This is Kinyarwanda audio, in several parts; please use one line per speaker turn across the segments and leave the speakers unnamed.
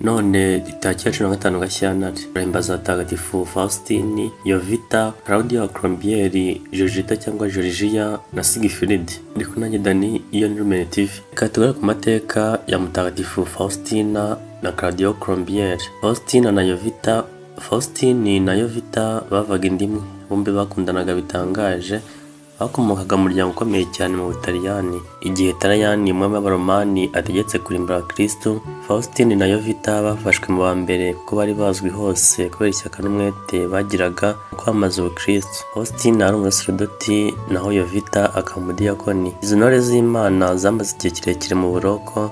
None tariki ya 15 Gashyantare turahimbaza Hatagatifu Faustin, Yovita, Claudio Colombieri, Georgita cyangwa Georgia na Sigifridi. Ndi kumwe nanjye Dani, iyo ni Lumen TV. Reka tugaruke ku mateka ya Mutagatifu Faustina na Claudio Colombieri. Faustina na Yovita. Faustin na Yovita bavaga inda imwe, bombi bakundanaga bitangaje. Bakomokaga mu muryango ukomeye cyane mu Butaliyani. Igihe Tarayani, umwami w'Abaromani, ategetse kurimbura abakristu, Faustin na Yovita bafashwe mu ba mbere kuko bari bazwi hose kubera ishyaka n'umwete bagiraga mu kwamamaza ubukristu. Faustin ari umusaserodoti, naho Yovita akaba umudiyakoni. Izo ntore z'Imana zamaze igihe kirekire mu buroko,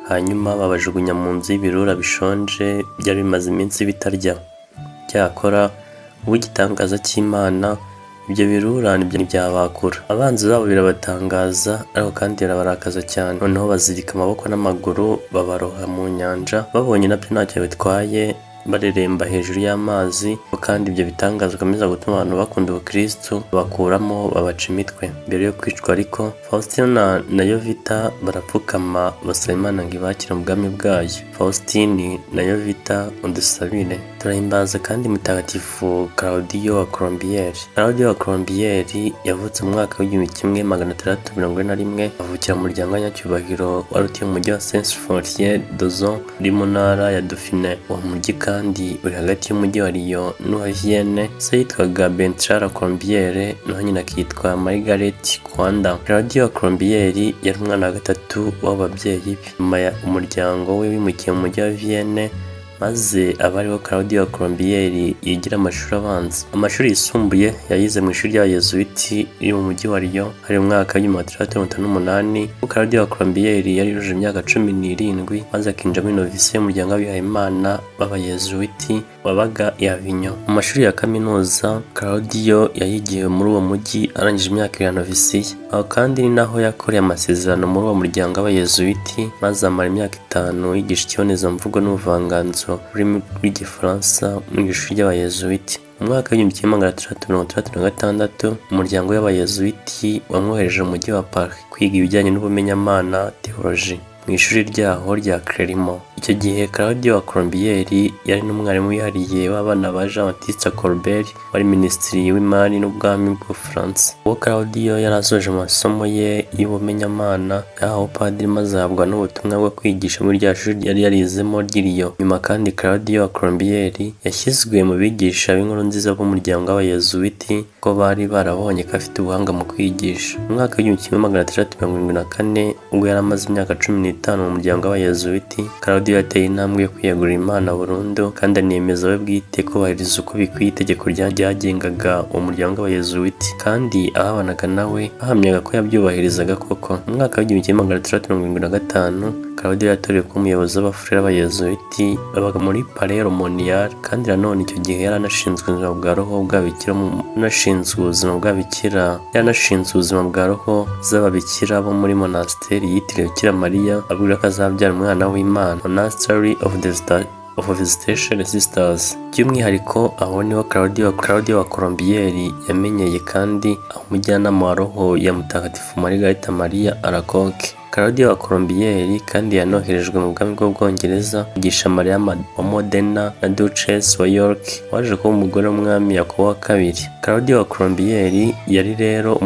hanyuma babajugunya mu nzu y'ibirura bishonje byari bimaze iminsi bitarya. Cyakora kubw'igitangaza cy'Imana, ibyo birura ntibyabakura. Abanzi babo birabatangaza, ariko kandi birabarakaza cyane. Noneho bazirika amaboko n'amaguru, babaroha mu nyanja. Babonye nabyo ntacyo bitwaye, bareremba hejuru y'amazi. Kandi ibyo bitangaza bikomeza gutuma abantu bakunda ubukristu, babakuramo, babaca imitwe. Mbere yo kwicwa ariko, Faustina na Yovita barapfukama, basaba Imana ngo ibakire mu bwami bwayo. Faustin na Yovita, udusabire. Turahimbaza kandi Mutagatifu Claudio wa Colombieri. Claudio wa Colombieri yavutse mu mwaka w'1641, avukira mu muryango w'abanyacyubahiro wari utuye mu mujyi wa Saint-Symphorien d'Ozon uri mu ntara ya Dauphine. Uwo mujyi kandi uri hagati y'umujyi wa Lyon n'uwa Vienne. Se yitwaga Bertrand Colombier, naho nyina akitwa Margaret Coindant. Claudio wa Colombieri yari umwana wa gatatu w'abo babyeyi be. Nyuma umuryango we wimukiye mu mujyi wa Vienne, maze aba ariho Claudio Colombieri yigira amashuri abanza. Amashuri yisumbuye yayize mu ishuri ry'Abayezuwiti riri mu mujyi wa Lyon. Hari mu mwaka w'1658, ubwo Claudio Colombieri yari yujuje imyaka 17, maze akinjira muri novisiya y'umuryango w'abihayimana b'Abayezuwiti wabaga i Avignon. Mu mashuri ya kaminuza, Claudio yayigiye muri uwo mujyi arangije imyaka 2 ya novisiya. Aho kandi ni naho yakoreye amasezerano muri uwo muryango w'Abayezuwiti, maze amara imyaka 5 yigisha ikibonezamvugo n'ubuvanganzo rurimi rw'Igifaransa mu ishuri ry'Abayezuwiti. Mu mwaka w'1666, umuryango w'Abayezuwiti wamwohereje mu mujyi wa Paris kwiga ibijyanye n'ubumenyamana, théologie, mu ishuri ryaho rya Clermont. Icyo gihe Claudio wa Colombieri yari n'umwarimu wihariye w'abana ba Jean Baptiste Colbert, wari minisitiri w'imari n'ubwami bw'Ubufaransa. Ubwo Claudio yari asoje amasomo ye y'ubumenyamana, yahawe ubupadiri maze ahabwa n'ubutumwa bwo kwigisha muri rya shuri yari yarizemo ry'i Lyon. Nyuma kandi Claudio wa Colombieri yashyizwe mu bigisha b'inkuru nziza b'umuryango w'Abayezuwiti, ko bari barabonye ko afite ubuhanga mu kwigisha. Mu mwaka w'1674, ubwo yari amaze imyaka 15 mu muryango w'Abayezuwiti, Claudio yateye intambwe yo kwiyegurira Imana burundu, kandi aniyemeza we bwite kubahiriza uko bikwiye itegeko ryagengaga uwo muryango w'Abayezuwiti, kandi ababanaga nawe bahamyaga ko yabyubahirizaga koko. Mu mwaka w'1675, Claudio yatorewe kuba umuyobozi w'abafurere b'Abayezuwiti babaga muri Paray-le-Monial, kandi nanone icyo gihe yari anashinzwe ubuzima bwa roho bw'ababikira, anashinzwe ubuzima bw'ababikira, yari anashinzwe ubuzima bwa roho z'ababikira bo muri monasteri yitiriwe Bikira Mariya abwira ko azabyara umwana w'Imana, Monastery of Visitation Sisters. By'umwihariko aho niho Claudio wa Colombieri yamenyeye kandi aho umujyanama wa roho ya Mutagatifu Margarita Maria Alacoque. Claudio wa Colombieri kandi yanoherejwe mu bwami bw'Ubwongereza kwigisha Mariya wa Modena na Duchess wa York, waje kuba umugore w'umwami Yakobo wa kabiri. Claudio wa Colombieri yari rero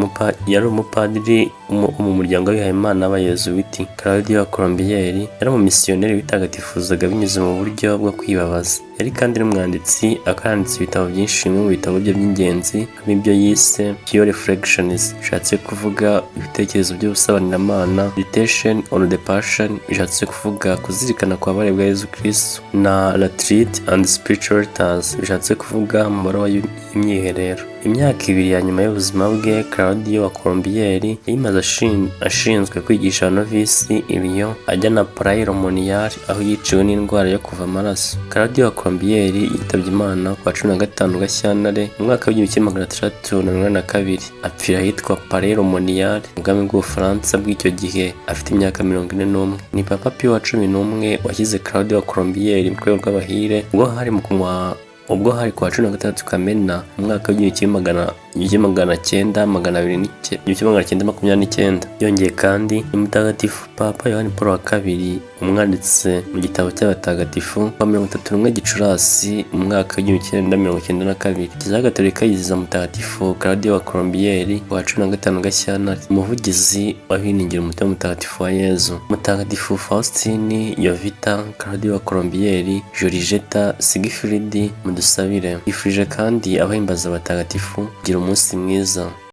yari umupadiri wo mu muryango w'abihayimana w'Abayezuwiti. Claudio wa Colombieri yari umumisiyoneri witagatifuzaga binyuze mu buryo bwo kwibabaza. Yari kandi n'umwanditsi, akaba yanditse ibitabo byinshi. Bimwe mu bitabo bye by'ingenzi harimo ibyo yise Pure Reflections, bishatse kuvuga ibitekerezo by'ubusobanuramana, Meditation on the Passion, bishatse kuvuga kuzirikana ku bubabare bwa Yezu Kristo, na Retreat and Spiritual Letters, bishatse kuvuga amabaruwa y'imyiherero. Imyaka 2 ya nyuma y'ubuzima bwe, Claudio wa Colombieri yayimaze ashinzwe kwigisha abanovisi i Lyon, ajya na Paray-le-Monial, aho yiciwe n'indwara yo kuva amaraso. Claudio wa Colombieri yitabye Imana ku wa 15 Gashyantare mu mwaka w'1642, apfira ahitwa Paray-le-Monial mu bwami bw'Ubufaransa bw'icyo gihe, afite imyaka 41. Ni Papa Pio wa 11 washyize Claudio wa Colombieri mu rwego rw'abahire, ubwo hari ku wa 16 Kamena mu mwaka w'igihumbi kimwe magana 1929. Yongeye kandi ni Mutagatifu Papa Yohani Paul wa II umwanditse mu gitabo cy'abatagatifu wa 31 Gicurasi mu mwaka w'1992. Kiliziya Gatolika yizihiza Mutagatifu Claudio wa Colombieri wa 15 Gashyantare, umuvugizi w'abiringira umutima mutagatifu wa Yezu. Mutagatifu Faustin, Yovita, Claudio wa Colombieri, Georgetta, Sigifridi, mudusabire. Yifurije kandi abahimbaza abatagatifu kugira umunsi mwiza.